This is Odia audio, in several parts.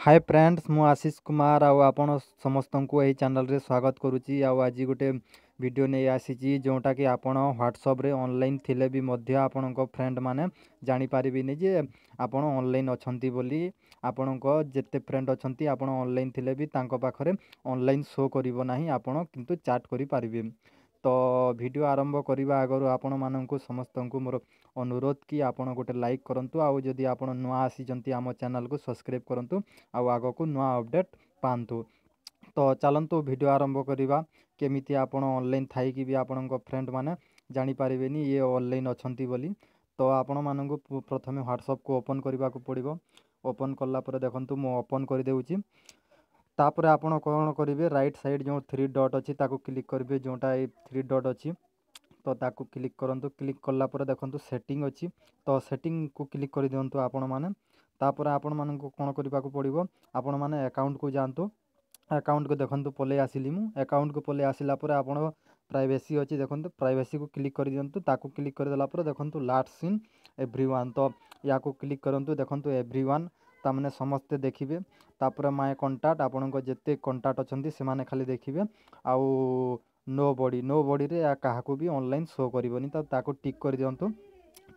ହାଏ ଫ୍ରେଣ୍ଡସ୍, ମୁଁ ଆଶିଷ କୁମାର ଆଉ ଆପଣ ସମସ୍ତଙ୍କୁ ଏହି ଚ୍ୟାନେଲରେ ସ୍ୱାଗତ କରୁଛି। ଆଉ ଆଜି ଗୋଟେ ଭିଡ଼ିଓ ନେଇ ଆସିଛି, ଯେଉଁଟାକି ଆପଣ ହ୍ୱାଟ୍ସଆପ୍ରେ ଅନଲାଇନ୍ ଥିଲେ ବି ମଧ୍ୟ ଆପଣଙ୍କ ଫ୍ରେଣ୍ଡମାନେ ଜାଣିପାରିବେନି ଯେ ଆପଣ ଅନଲାଇନ୍ ଅଛନ୍ତି ବୋଲି। ଆପଣଙ୍କ ଯେତେ ଫ୍ରେଣ୍ଡ ଅଛନ୍ତି, ଆପଣ ଅନଲାଇନ୍ ଥିଲେ ବି ତାଙ୍କ ପାଖରେ ଅନଲାଇନ୍ ଶୋ କରିବ ନାହିଁ, ଆପଣ କିନ୍ତୁ ଚାଟ୍ କରିପାରିବେ। ତ ଭିଡ଼ିଓ ଆରମ୍ଭ କରିବା ଆଗରୁ ଆପଣମାନଙ୍କୁ ସମସ୍ତଙ୍କୁ ମୋର ଅନୁରୋଧ କି ଆପଣ ଗୋଟେ ଲାଇକ୍ କରନ୍ତୁ, ଆଉ ଯଦି ଆପଣ ନୂଆ ଆସିଛନ୍ତି, ଆମ ଚ୍ୟାନେଲକୁ ସବସ୍କ୍ରାଇବ୍ କରନ୍ତୁ ଆଉ ଆଗକୁ ନୂଆ ଅପଡ଼େଟ୍ ପାଆନ୍ତୁ। ତ ଚାଲନ୍ତୁ ଭିଡ଼ିଓ ଆରମ୍ଭ କରିବା, କେମିତି ଆପଣ ଅନଲାଇନ୍ ଥାଇକି ବି ଆପଣଙ୍କ ଫ୍ରେଣ୍ଡମାନେ ଜାଣିପାରିବେନି ଇଏ ଅନଲାଇନ୍ ଅଛନ୍ତି ବୋଲି। ତ ଆପଣମାନଙ୍କୁ ପ୍ରଥମେ ହ୍ୱାଟ୍ସଆପ୍କୁ ଓପନ୍ କରିବାକୁ ପଡ଼ିବ। ଓପନ୍ କଲା ପରେ ଦେଖନ୍ତୁ, ମୁଁ ଓପନ୍ କରିଦେଉଛି। ତାପରେ ଆପଣ କ'ଣ କରିବେ? ରାଇଟ୍ ସାଇଡ଼୍ ଯେଉଁ ଥ୍ରୀ ଡଟ୍ ଅଛି, ତାକୁ କ୍ଲିକ୍ କରିବେ। ଯେଉଁଟା ଏଇ ଥ୍ରୀ ଡଟ୍ ଅଛି, ତ ତାକୁ କ୍ଲିକ୍ କରନ୍ତୁ। କ୍ଲିକ୍ କଲା ପରେ ଦେଖନ୍ତୁ, ସେଟିଂ ଅଛି, ତ ସେଟିଂକୁ କ୍ଲିକ୍ କରିଦିଅନ୍ତୁ ଆପଣମାନେ। ତାପରେ ଆପଣମାନଙ୍କୁ କ'ଣ କରିବାକୁ ପଡ଼ିବ? ଆପଣମାନେ ଆକାଉଣ୍ଟକୁ ଯାଆନ୍ତୁ। ଆକାଉଣ୍ଟକୁ ଦେଖନ୍ତୁ, ପଳେଇ ଆସିଲି ମୁଁ। ଆକାଉଣ୍ଟକୁ ପଳେଇ ଆସିଲା ପରେ ଆପଣ ପ୍ରାଇଭେସି ଅଛି, ଦେଖନ୍ତୁ, ପ୍ରାଇଭେସିକୁ କ୍ଲିକ୍ କରିଦିଅନ୍ତୁ। ତାକୁ କ୍ଲିକ୍ କରିଦେଲା ପରେ ଦେଖନ୍ତୁ, ଲାଷ୍ଟ ସିନ୍ ଏଭ୍ରି ୱାନ୍, ତ ୟାକୁ କ୍ଲିକ୍ କରନ୍ତୁ। ଦେଖନ୍ତୁ, ଏଭ୍ରି ୱାନ୍, ତାମାନେ ସମସ୍ତେ ଦେଖିବେ। ତାପରେ ମାଇ କଣ୍ଟାକ୍ଟ, ଆପଣଙ୍କ ଯେତେ କଣ୍ଟାକ୍ଟ ଅଛନ୍ତି ସେମାନେ ଖାଲି ଦେଖିବେ। ଆଉ ନୋ ବଡ଼ି, ନୋ ବଡ଼ିରେ କାହାକୁ ବି ଅନଲାଇନ୍ ଶୋ କରିବନି, ତ ତାକୁ ଟିକ୍ କରିଦିଅନ୍ତୁ।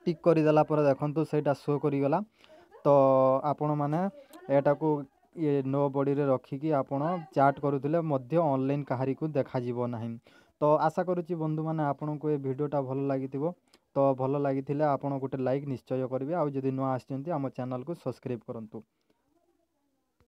ଟିକ୍ କରିଦେଲା ପରେ ଦେଖନ୍ତୁ, ସେଇଟା ଶୋ କରିଗଲା। ତ ଆପଣମାନେ ଏଟାକୁ ଇଏ ନୋ ବଡ଼ିରେ ରଖିକି ଆପଣ ଚାଟ୍ କରୁଥିଲେ ମଧ୍ୟ ଅନଲାଇନ୍ କାହାରିକୁ ଦେଖାଯିବ ନାହିଁ। ତ ଆଶା କରୁଛି ବନ୍ଧୁମାନେ, ଆପଣଙ୍କୁ ଏ ଭିଡ଼ିଓଟା ଭଲ ଲାଗିଥିବ। ତ ଭଲ ଲାଗିଥିଲେ ଆପଣ ଗୋଟେ ଲାଇକ୍ ନିଶ୍ଚୟ କରିବେ, ଆଉ ଯଦି ନୂଆ ଆସିଛନ୍ତି, ଆମ ଚ୍ୟାନେଲକୁ ସବସ୍କ୍ରାଇବ୍ କରନ୍ତୁ।